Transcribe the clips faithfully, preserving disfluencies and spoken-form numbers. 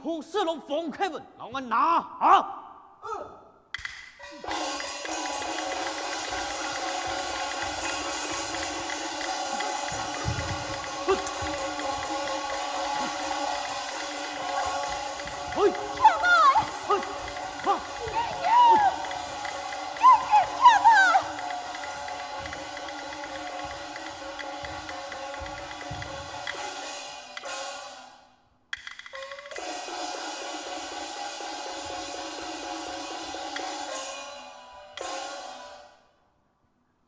破事佬黃克文，摎𠊎拿下！嘿！嘿！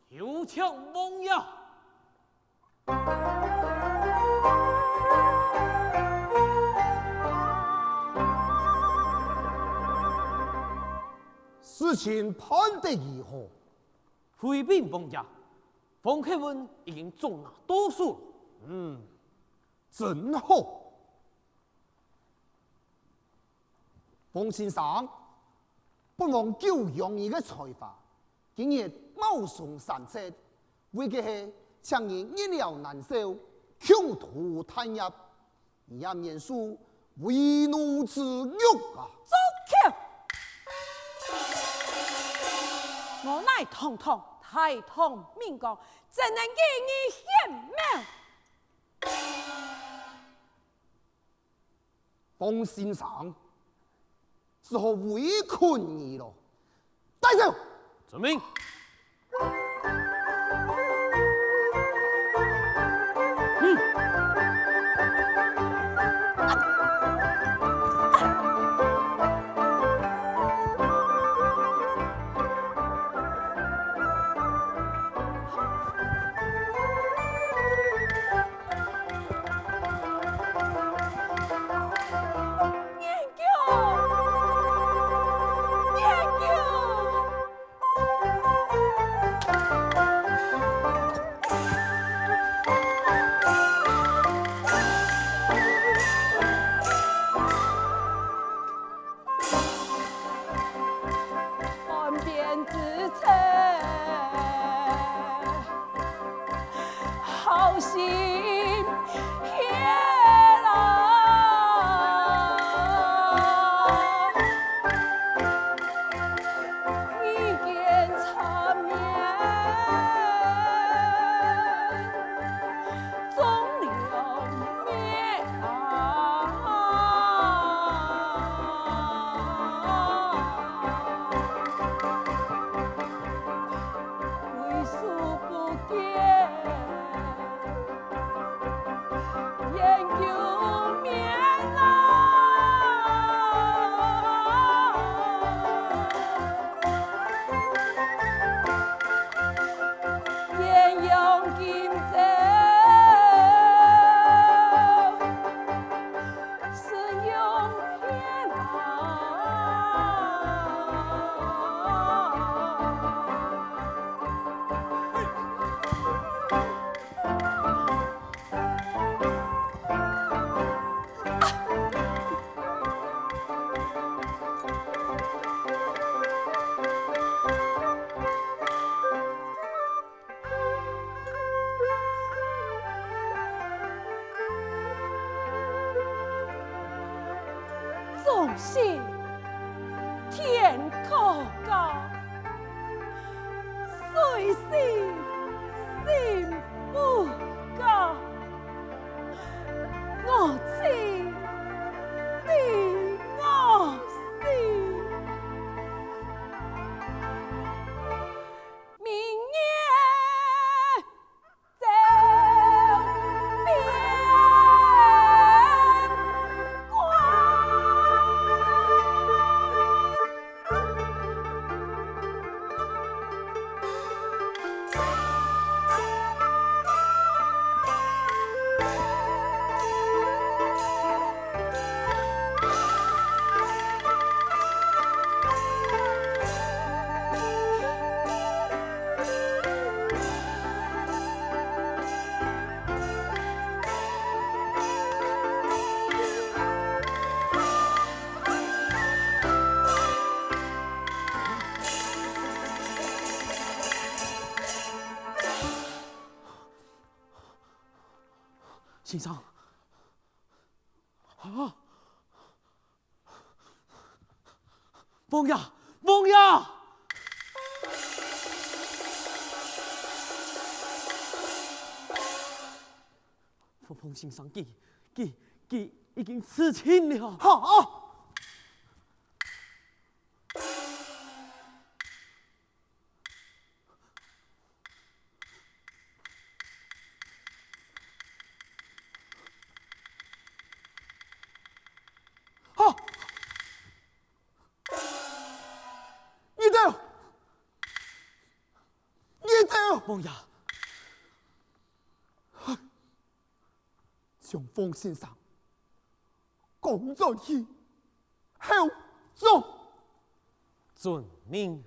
有请王爷。事情判得如何？回禀王爷，黄克文已经捉拿到手。嗯，真好。 王先生，本王久仰你个才華，今日冒充三尺，為个係請你一了難銷，窮途大業，你也免受為奴之辱啊！住口！我乃堂堂大唐明王，怎能以你顯貌？ 王先生，只好委屈你咯。带走！遵命。嗯。 岸边之春，好心歇郎。你见场面， 中了面啊，为数不见，研究面啊。 鸳鸯锦绣，是用天啊。众生天高高，水深心不高。 我知，你我心。明月照边关。 先生，啊，王爺，王爺！鳳鳳先生，佢，佢，佢已經自盡了。哈！哈！你等！你等！王爺，將鳳先生 趕轉去後座。遵命。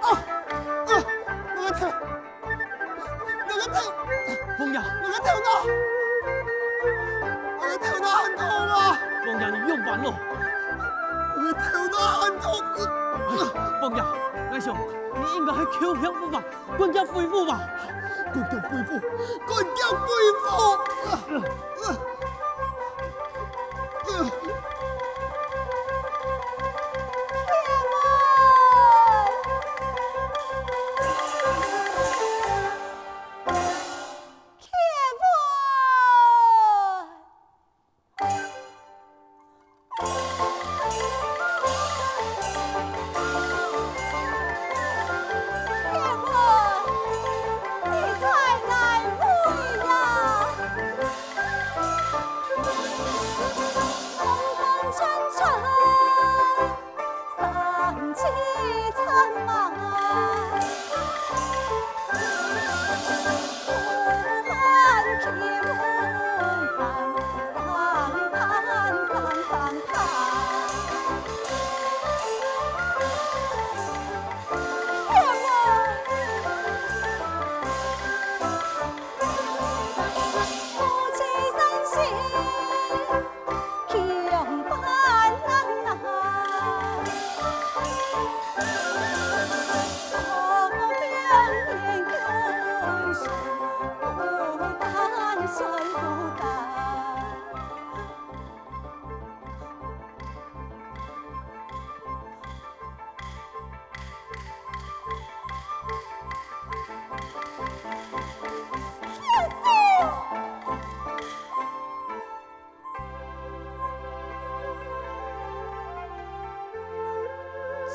啊！啊！我个頭！ 我个頭！王爺！我个頭腦！我个頭腦很痛啊！王爺，你仰般了？我个頭腦很痛！王爺，𠊎想，你應該係口腔復發，趕緊恢復吧。趕緊恢復！趕緊恢復！啊！啊！啊！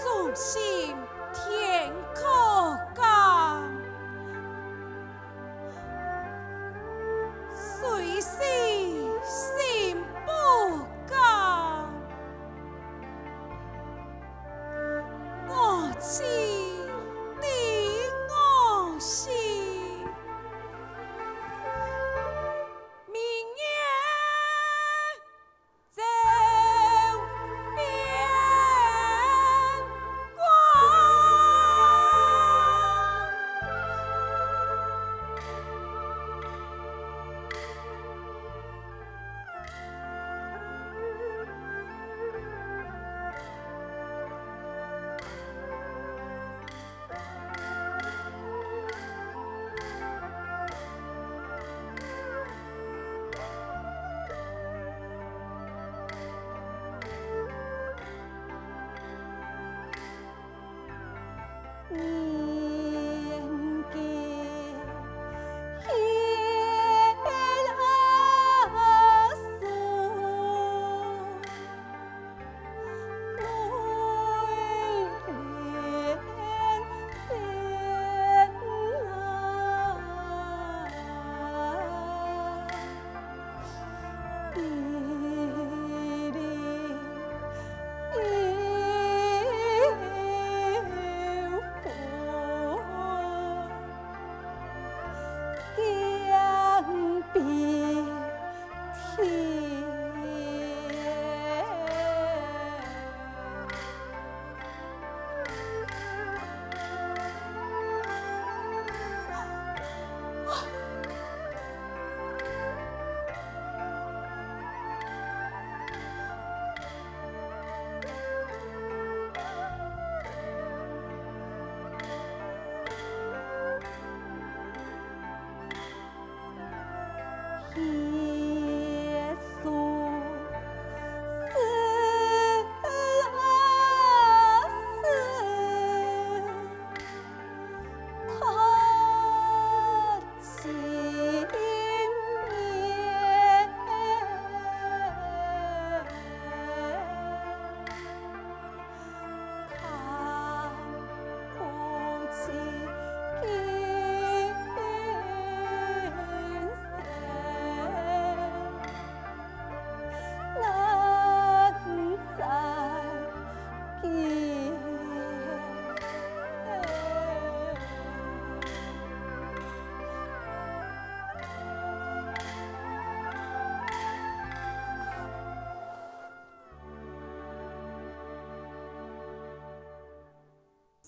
忠心天可鑑，谁死心不甘。我死的我死。 明月照边关。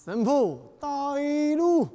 神父帶路。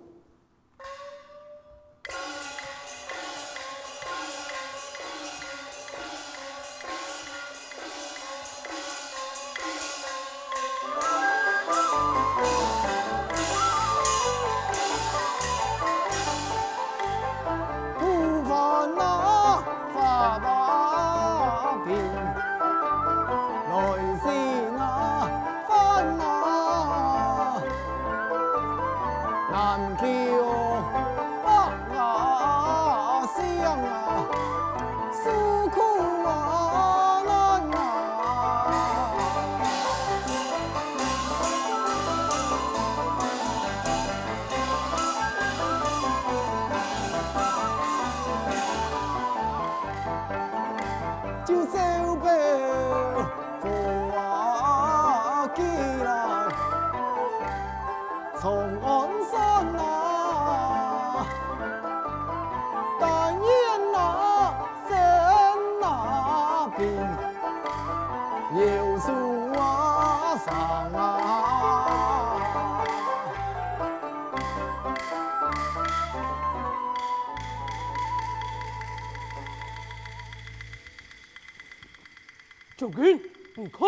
将军，你看。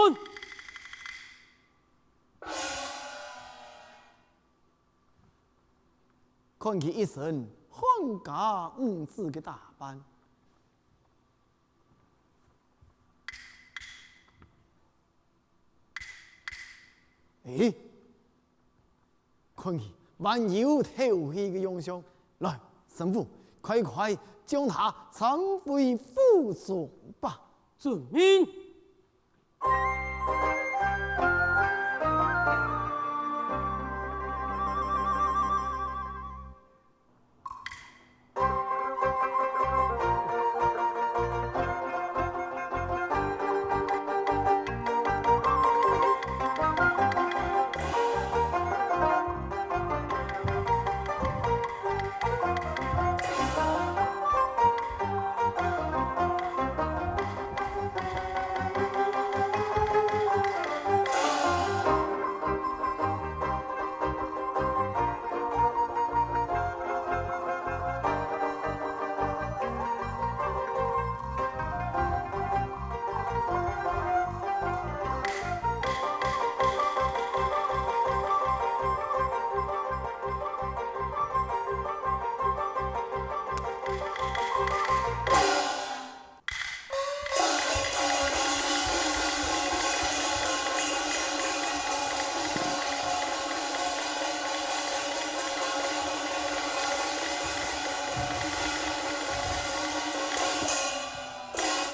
看佢一身漢家女子个打扮。欸，看佢還有敨氣个樣相。來，神父，快快將他tran回府中吧。遵命。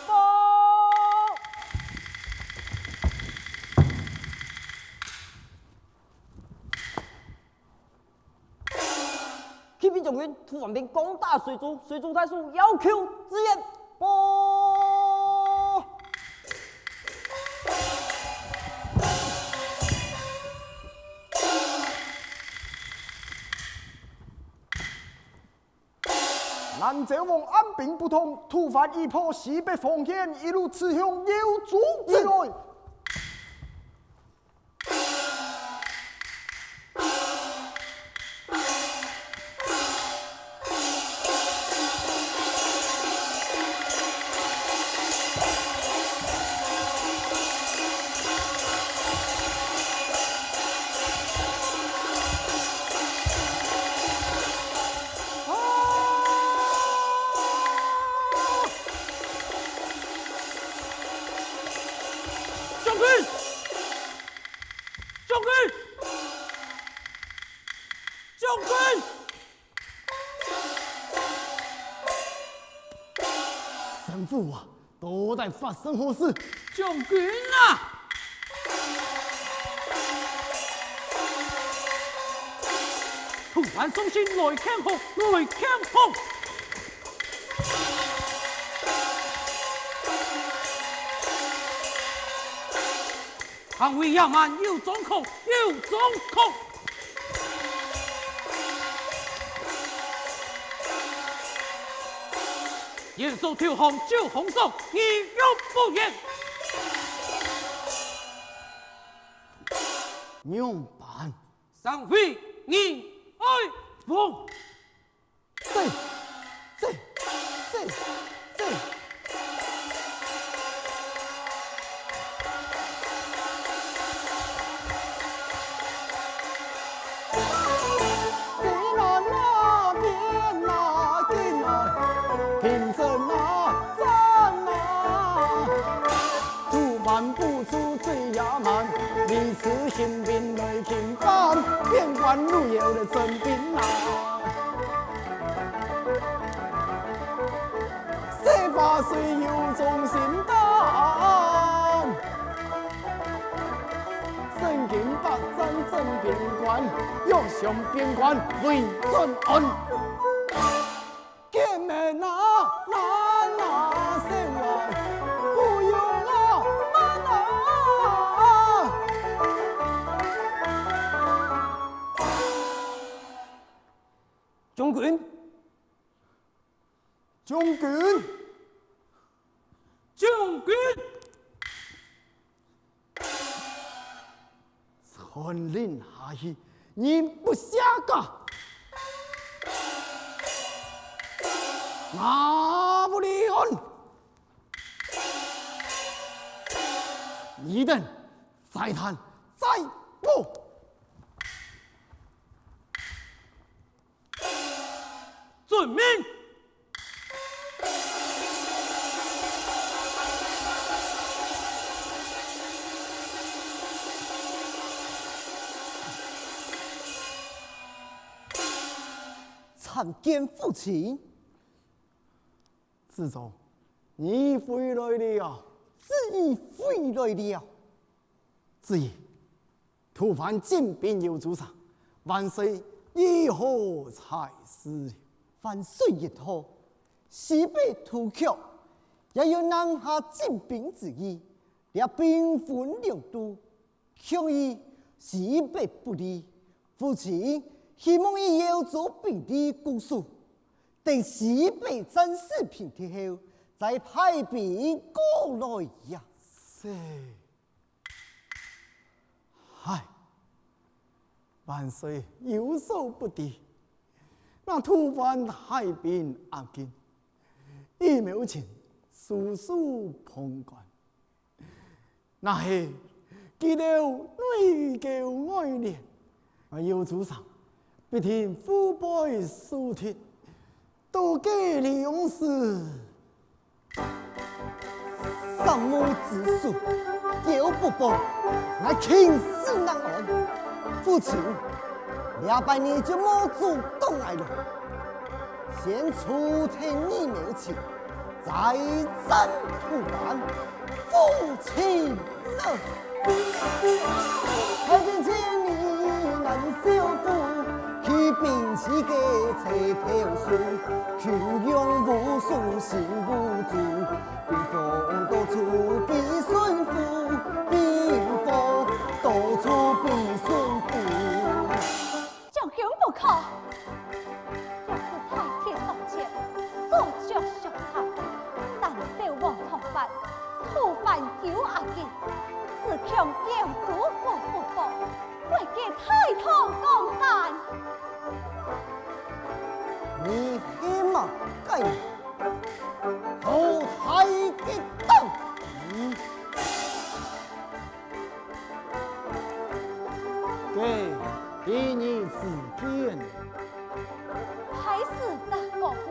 报！启禀将军，吐蕃兵攻打水州，水州太守要求支援。报！ 蘭州王按兵不動，吐蕃已破西北防線，一路刺向幽州之內。将军！将军！将军！ 神父啊，到底發生何事？将军啊！吐蕃送信來勸和，來勸和！ 行為野蠻，有狀況，有狀況！願所投降，周皇上，義勇不言！仰般？当为你哀亡。这，这，这，这。西南那边那边啊，平城那山啊。 渡万步出水呀门，你是新兵来勤番，边关路有了征兵啊。水花水有中心胆，身经百战征边关，要想边关为尊安。 前面啊，慢啊，小啊，不用啊，慢啊。将军，将军，将军。 传令下去，人不下嫁。拿不离婚。你等再谈再破。 遵命。参见父亲。子忠，你回來了。子義回來了。子義， 吐蕃精兵有阻擋，萬歲如何裁示？萬岁一號，西北突厥也有南下进兵之意，這兵分兩路，恐於西北不利。父亲希望以耀州兵力固守，等西北戰事平定後，再派兵過來呀。是。 唉，萬岁有所不知，那吐蕃大兵壓境，羽毛卿袖手旁觀，若係佢兜內憂外亂，耀州城必定腹背受敵， 到該量時，三無子孫，久不保，𠊎寢食難安。父親，這擺你就莫阻擋𠊎了，先除忒羽毛卿，再戰吐蕃。父親啊！ 太平千里難收復，去兵四界齊頭數。休用武松心無足，兵法到處必順乎，兵法到處必順乎。将军不可！ 若是太鐵當前，手腳相殘，單少王長發，吐蕃有壓境，只恐耀州府不保，會見太堂江山。你係麼个人？好大个膽！ 該第二支箭。太師在高呼，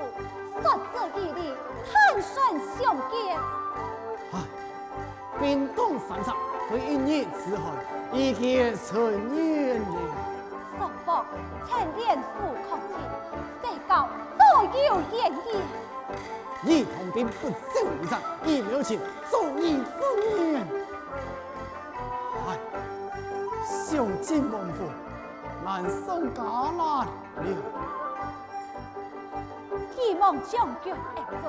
說者有理，坦率相見。唉，兵當三尺，非一日之寒，已經成煙了。雙方趁連手抗擊，勢高左右掩抑。 你同兵不走一陣，已了情，早已赴宴。唉，想盡王法，難上加難了。既望將軍恩准，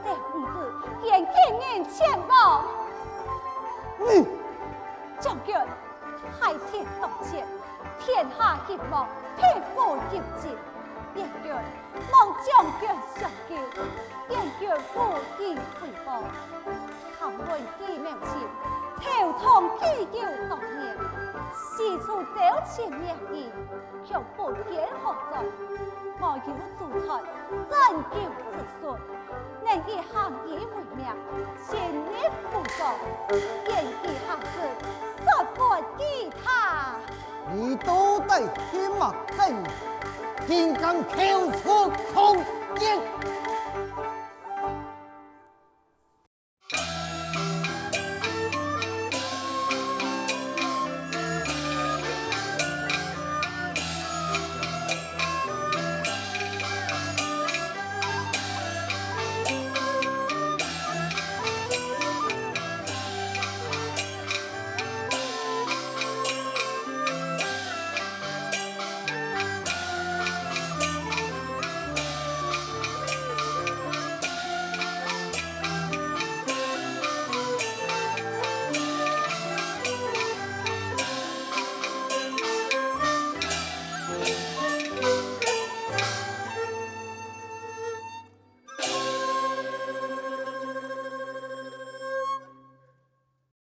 小女子願今日前往。你，將軍， 大敵當前，天下興亡，匹夫有責。願君望將軍相救，願君武藝輝煌，探問羽毛卿，投唐既有多年，四處招尋名醫，卻不見好轉。我有祖傳針灸之術，能以行醫為名，千日無妨，願醫行時，說服於他。你到底係麼人？竟敢口出狂言！